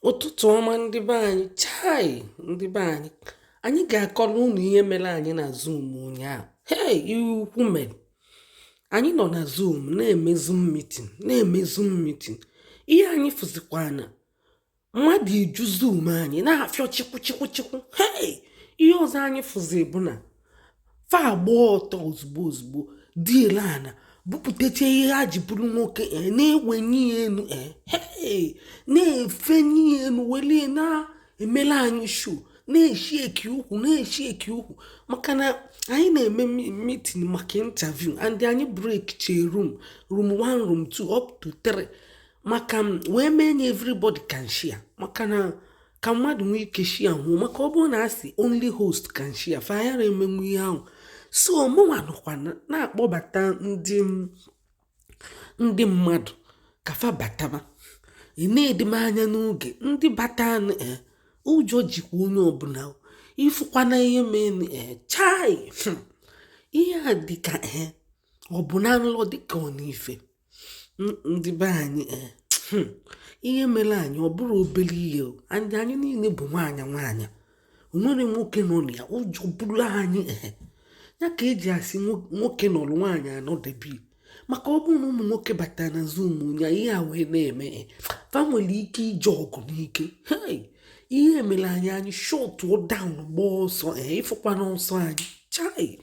Ụtụtụ ọma, ndị be anyị. Chai, ndị be anyị, anyị ga-akọrọ unu ihe mere anyị na Zoom ụnyaahụ. Hei, ihe ukwu mere. Anyị nọ na Zoom na-eme Zoom meeting, na-eme Zoom meeting. Ihe anyị fụzikwa na mmadụ eju Zoom anyị na-afịọ chikwu chikwu chikwu. Hei, ihe ọzọ anyị fụzi bụ na fa agba ọtọ ozugbo ozugbo dị ele ana bupụtacha ihe ha ji bụrụ nwoke, na-ewenye ya elu, hey, na-efenye ya elu, welie na-emela anyị show, na-eshi eki ukwu, na-eshi eki ukwu, maka na anyị na-eme meeting maka interview and anyị break che room, room 1, room 2, up to 3, maka m wee mee nye everybody can share, maka na ka mmadụ nwee ike share nwuo, maka ọ bụrụ na a sị only host can share, fa yara emenwu ihe ahụ. So mụnwa nọkwa na-akpọbata ndị mmadụ ka fa bataba. Ị na-edi m anya n'oge ndị bata, ụjọ jikwa onye ọbụla. Ịfụkwana ihe mee, chai, ihe a dịka ọ bụ na nlọ, dịka ọ n'ife. Ndị be anyị, ihe mere anyị ọ bụrụ obere ihe o. And anyị niile bụ nwaanyị nwaanyị, o nwere nwoke nọ na ya. Ụjọ bụrụ anyị. Ya ka eji asị nwoke nọrọ, nwaanyị anọdebe, maka ọ bụrụ na ụmụ nwoke batara na Zoom ụnyaahụ, ihe a wee na-eme, fa nwere ike ije ọgụ n'ike. Hey, ihe mere anyị, anyị shutụọ down, gbaa ọsọ. Ịfụkwa n'ọsọ anyị, chai,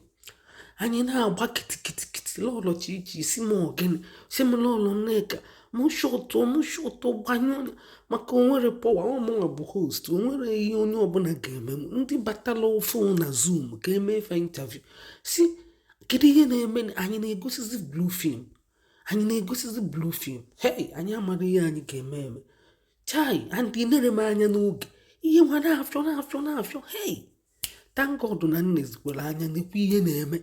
anyị na-agba kitikitikiti. Lọlọ Chichi si m ogene, si m, "Lọlọ Nneka, mụ shutụọ, mụ shutụọ, gbanyụọ," maka onwere power. Ọmụnwa bụ host, onwere ihe onye ọbụla ga-eme. Ndị batala ofu na Zoom ka eme fa interview si, "Kedu ihe na-eme?" Anyị na-egosizi blue film, anyị na-egosizi blue film. Hey, anyị amara ihe anyị ga-eme eme. Chai, and nere m anya n'oge ihe nwa na-afịọ, na-afịọ, na-afịọ. Hey, thank God na nne zikwara anya nekwa ihe na-eme.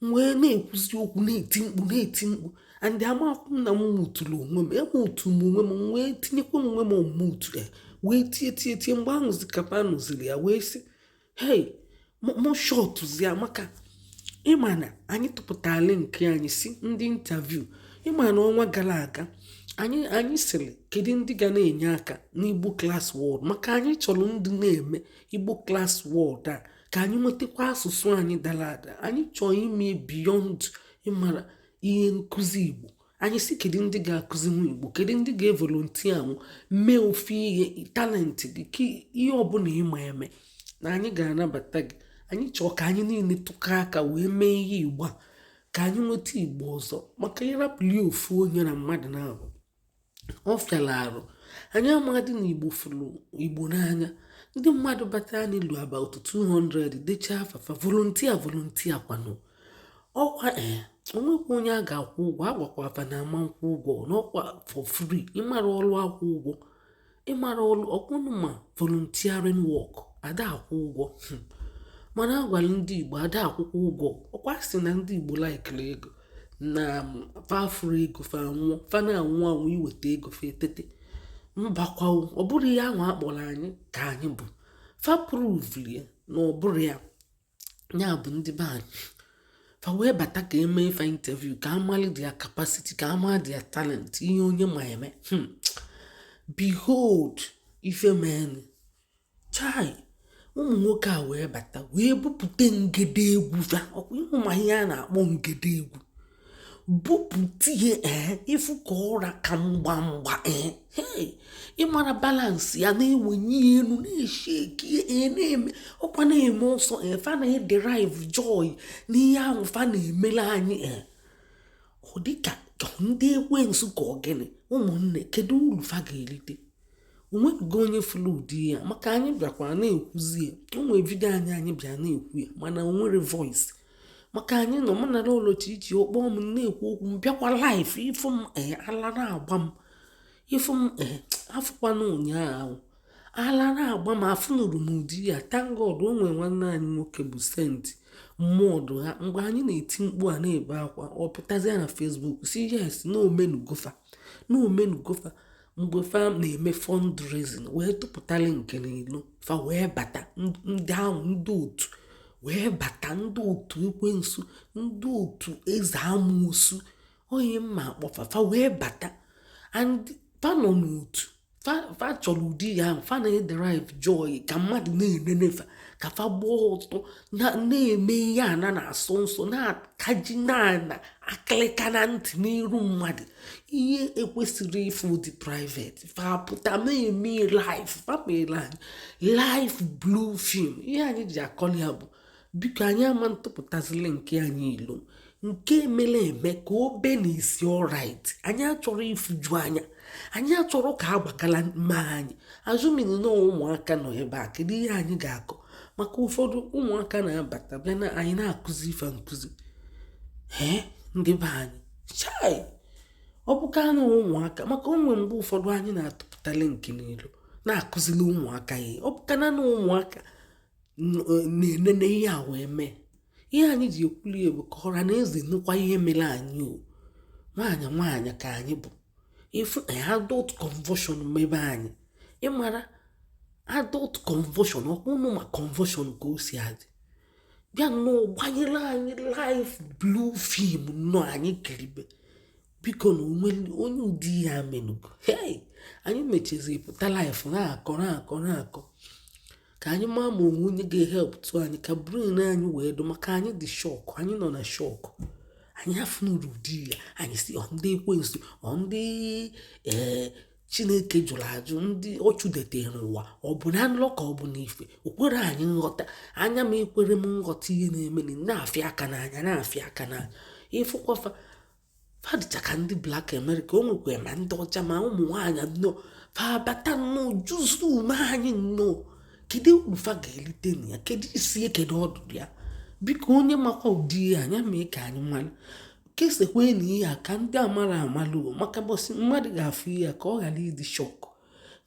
M wee na-ekwuzi okwu, na-eti mkpu, na-eti mkpu, and amakwu m na m muturu onwe m, emutu m onwe m, wee tinyekwa onwe m omutu ya, wee tie tie tie. Mgbe ahụ zikapa nụziri ya, wee sị, "Hey, mụ shutụzi ya," maka ịma na anyị tụpụtara link anyị si ndị interview. Ịma na ọnwa gara aga anyị sịrị, kedu ndị ga na-enye aka n'Igbo Class World, maka anyị chọrọ ndị na-eme Igbo Class World a ka anyị nwetakwa asụsụ anyị dara ada. Anyị chọrọ ime beyond ịmara ihe nkụzi Igbo. Anyị si, kedu ndị ga-akụzinwu Igbo? Kedu ndị ga-evolunteer anwụ mee ofu ihe talent gị, ka ihe ọbụla ịma eme na anyị ga-anabata gị? Anyị chọọ ka anyị niile tụkọ aka wee mee ihe Igbo a, ka anyị nweta Igbo ọzọ, maka ịrapụli ofu onye na mmadụ na-abụ ọ fịara arụ. Anyị amadị na Igbo fụrụ Igbo n'anya. Ndị mmadụ batara n'ilu about 200 dechaa afafa volunteer, volunteer kwanụ ọkwa. Ee, onwekwa onye a ga-akwụ ụgwọ, agwakwa afa na ama nkwụ ụgwọ n'ọkwa for free. Ịmara ọrụ akwụ ụgwọ, ịmara ọrụ ọkwụnụ ma volunteering work ada akwụ ụgwọ. Mana agwara ndị Igbo ada akwụkwọ ụgwọ. Ọkwa sị na ndị Igbo laikiri ego na fa fụrụ ego, fa nwụọ, fa na-anwụ anwụ iweta ego, fa etete mbakwawo. Ọ bụrụ ihe ahụ akpọrọ anyị ka anyị bụ, fa provelie na ọ bụrụ ya. Ya bụ, ndị be anyị, fa wee bata ka emee fa interview, ka amali their capacity, ka ama their talent, ihe onye ma eme. Behold, ife meni. Chai, ụmụ nwoke a wee bata, wee bupụta ngede egwu fa. Ọkwa ịhụ ma ihe a na-akpọ ngede egwu, bupụta ihe. Ee, ịfụ ka ụra ka mgba mgba. Ee, hey, ịmara balance ya, na-ewenye ya elu, na-eshi eki. Ee, na-eme ọkwa, na-eme ọsọ. Ee, fa na-ederive joy n'ihe ahụ fa na-emere anyị. Ee, ọ dịka ka ndị ekwensu ka ọ gịnị. Ụmụnne, kedu uru fa ga-erite? Onweghị onye fụrụ ụdị ya, maka anyị bịakwa na-ekwuzi ya. O nwee video anyị, anyị bịa na-ekwu ya, mana o nwere voice, maka anyị nọ mụ na ụlọ Chichi ọkpọ m na-ekwu okwu. M bịakwa live, ịfụ m, ee, ala na-agba m. Ịfụ m, ee, afụkwana ụnyaahụ ala na-agba m. Afụnụrụ m ụdị ya. Thank God, o nwere nwanne anyị nwoke bụ sent mmụọdụ ha. Mgbe anyị na-eti mkpu a, na-ebe akwa, ọ pụtazie na Facebook si yes, na omenugofa, na omenugofa. Mgbe fa na-eme fundraising, wee tụpụtali nke n'ilo, fa wee bata. Ndị ahụ, ndị otu wee bata, ndị otu ekwensu, ndị otu eze amoosu, onye mma akpọfa, fa wee bata and fa nọ n'otu. Fa chọrọ ụdị ya ahụ. Fa na-ederive joy ka mmadụ na-enene fa, ka fa gbaa ọtọ na-eme ihe ana na-asọ nsọ, na-akaji na akịlịka na ntị n'iru mmadụ. Ihe ekwesịrị ịfụ dị private, fa pụta na-eme live. Fa mere anyị live blue film. Ihe anyị ji akọli ya bụ, biko, anyị ama ntụpụtazili nke anyị ilo nke mere eme ka obe na isi. Alright, anyị achọrọ ifuju anya, anyị achọrọ ka agbakala mma anyị azụmini na ụmụaka nọ ebe a. Kedu ihe anyị ga-akọ maka ụfọdụ ụmụaka na-abata bịa na anyị na-akụzi ife nkụzi? Ee, ndị be anyị, chai, ọ bụka na ụmụaka, maka onwe mgbe ụfọdụ anyị na-atụpụtali nke n'elu na-akụzili ụmụaka ihe. Ọ bụka na ụmụaka na-enene ihe a wee mee. Ihe anyị ji ekwuli bụ ka ọra na eze nụkwa ihe mere anyị. O nwaanyị nwaanyị ka anyị bụ ifu adult convulsion mebe anyị. Ịmara adult convulsion, ọkwa ụnụ ma convulsion ka o si adị. Bịa nnọọ gbanyere anyị live blue film nnọọ, anyị kiribe. Biko, na onwe onye ụdị ihe a menugo. Hey, anyị mechezi pụta live na-akọ, na-akọ, na-akọ ka anyị maa ma onwe onye ga-ehelp tụ anyị ka brain anyị wee dụ, maka anyị dị shock, anyị nọ na shock. Anyị afụnuru ụdị ya, anyị si ọ ndị ekwensu, ọ ndị ee Chineke jụrụ ajụ, ndị ọ chụdetere ụwa. Ọ bụ na nlọ ka ọ bụ n'ife? O kwere anyị nghọta. Anya m ekwere m nghọta ihe na-eme, na-afịa aka n'anya, na-afịa aka n'anya. Ịfụkwafa, fa dịcha ka ndị Black America. O nwekwa ma ndị ọcha ma ụmụ nwaanyị nnọọ. Fa bata nnọọ juzu ume anyị nnọọ. Kedu uru fa ga-elite na ya? Kedu isi, kedu ọdụdụ ya? Biko, onye makwa ụdị ihe anya mee ka anyị mara, kesekwe na ihe a ka ndị amara amalụ o, maka bọsị mmadụ ga-afụ ihe a ka ọ ghara ịdị shock.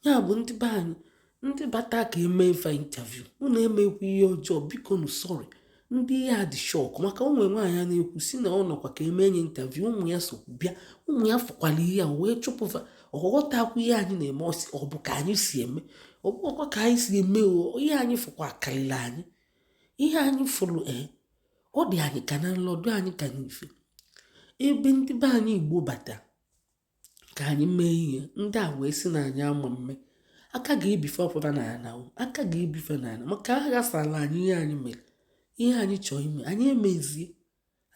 Ya bụ, ndị be anyị, ndị bata ka eme ife interview, unu emekwa ihe ọjọọ, biko nụ. Sorry, ndị ihe a dị shock, maka ụmụ nwaanyị a na-ekwu si na ọ nọkwa ka eme enye interview, ụmụ ya sokwu bịa, ụmụ ya fụkwara ihe a wee chụpụfa. Ọghọtakwa ihe anyị na-eme. Ọsị ọ bụ ka anyị si eme, ọ bụkwa ka anyị si eme o. Ihe anyị fụkwa karịrị anyị. Ihe anyị fụrụ, ee, ọ dị anyị ka na nlọdụ anyị ka n'ife ebe ndị be anyị Igbo bata ka anyị mee ihe ndị a wee sị na anyị ama mme. Aka ga-ebife ọpụta n'ala o, aka ga-ebife n'ala, maka a ghasala anyị ihe anyị mere. Ihe anyị chọọ ime, anyị emezie,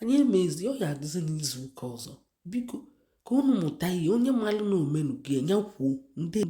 anyị emezie. Ọ ya adịzi n'izu ụka ọzọ. Biko, ka unu mụta ihe. Onye malụ na omenu ga-enye kwuo ndị.